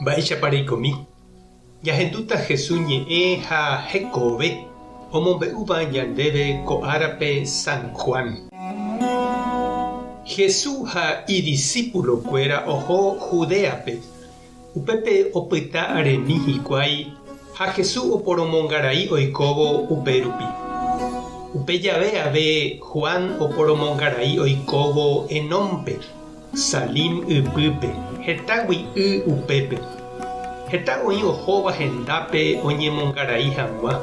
Mba'éichapa reikomi? Ñahendúta Jesús ñe'ẽ ha hekove omombe'úva ñandéve ko árape San Juan. Jesús ha idisípulokuéra oho Judéape. Upépe opyta aremi hikuái ha Jesús oporomongarai oikóvo upérupi. Upe jave ave Juan oporomongarai oikóvo Enónpe, Salim ypýpe, hetágui y upépe. Heta oĩ ohóva hendápe oñemongarai hag̃ua.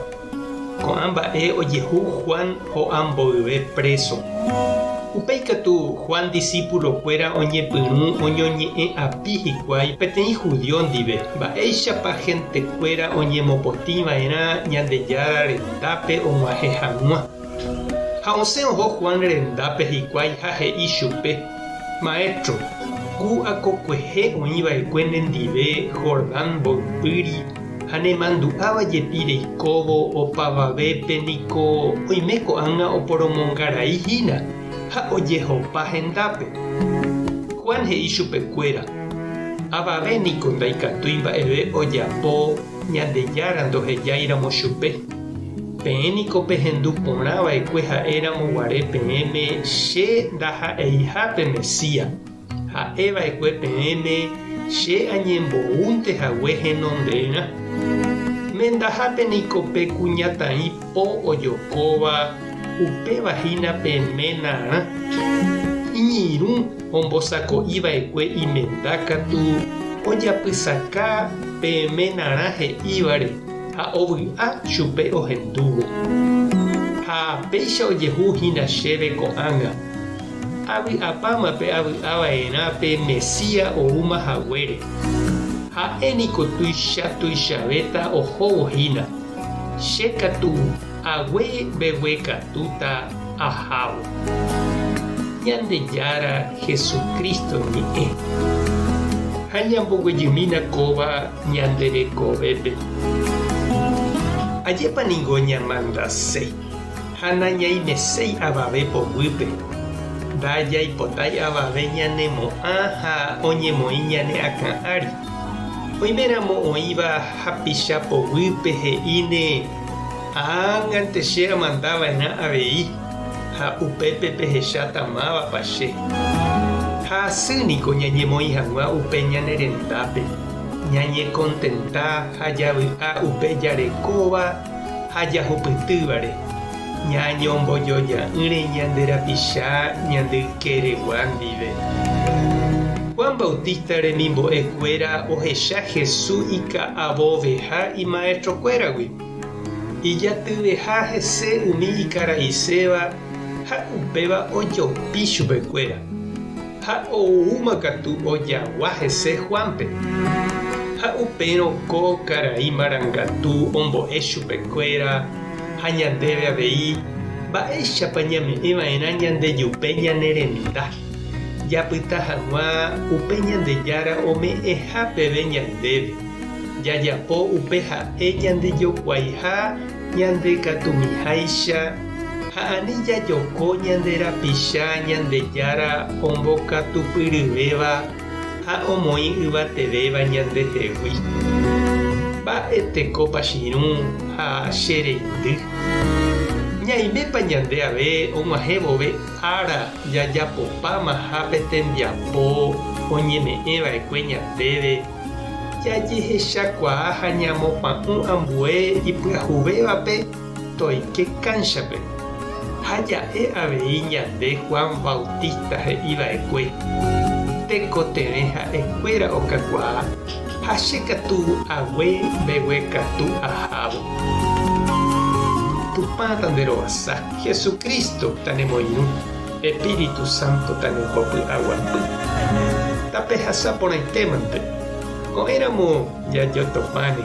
Ko'ã mba'e ojehu Juan ho'a mboyve préso. Upéi katu Juan disípulokuéra oñepyrũ oñoñe'ẽ api hikuái peteĩ judío ndive mba'éichapa hentekuéra oñemopotĩ va'erã Ñandejára rendápe og̃uahẽ hag̃ua. Ha osẽ oho Juan rendápe hikuái ha he'i chupe, Maéstro, ku akokuehe oĩ va'ekue nendive Jordán mboypýri ha nemandu'áva jepi reikóvo opavavépe niko oime ko'ág̃a oporomongarai hína ha ojehopa hendápe. Juan he'i chupekuéra, Avave niko ndaikatúi mba'eve ojapo Ñandejára ndohejáiramo chupe. Peẽ niko pehendu porã va'ekue ha'éramo guare peẽme che ndaha'eiha pe Mesías. Ha'e va'ekue peẽme che añemboúnte hague henonderã. Mendahápe niko pe kuñataĩ po ojokóva, upéva hína pe ménarã. Iñirũ ombosako'i va'ekue imenda katu ojapysaka pe ménarã he'ívare ha ovy'a chupe ohendúvo. Ha péicha ojehu hína chéve ko'ág̃a. Avy'apáma pe avy'a va'erã pe Mesías oúma haguére. Ha'e niko tuicha tuichavéta ohóvo hína. Che katu ague mbeguekatúta ahávo. Ñandejára Jesucristo ñe'ẽ. Ha ñamboguejymína kóva ñande rekovépe. Ajépa ningo ñamandase. Ha nañaimeséi avave poguýpe. Ndajaipotái avave ñanemo'ã ha oñemoĩ ñane akã ári. Oiméramo oĩva hapicha poguýpe he'íne, Ág̃ante che amanda va'erã avei, ha upépe pehecháta mávapa che. Ha asy niko ñañemoĩ hag̃ua upe ñane rendápe, ñañekontenta ha javy'a upe jarekóva ha jahupytývare, ñañombojoja'ỹre ñande rapicha ñande ykeregua ndive. Juan Bautista remimbo'e kuéra ohecha Jesús ika'avoveha imaestro kuéragui, ijatyveha hese umi ikaraiséva ha upéva ojopi chupekuéra. Ha oúma katu ojagua hese Juánpe. Ha upérõ ko karai marangatu ombo'e chupekuéra ha ñandéve avei mba'éichapa ñame'ẽ va'erã ñandejupe ñane renda, japyta hag̃ua upe Ñandejára ome'ẽha peve ñandéve, jajapo upe ha'e ñandejokuaiha ñandekatumiháicha ha ani jajoko ñande rapicha Ñandejára ombokatupyryvéva ha omoĩ yvatevéva ñandehegui. Mba'etekópa che irũ ha che reindy? Ñaimépa ñande ave og̃uahẽ vove ára jajapopámaha pe tembiapo oñeme'ẽva'ekue ñandéve? Jajehechakuaa ha ñamopa'ũ ambue ipyahuvévape toike kánchape. Ha ja'e avei ñande Juan Bautista he'i va'ekue, Tekotevẽ ha'e kuéra okakuaa, ha che katu ague mbeguekatu ahávo. Tupã tanderovasa, Jesucristo tanemoirũ. Espíritu Santo tanembopy'aguapy. Tapehasa porãitémante. Ko'ẽramo jajotopáne.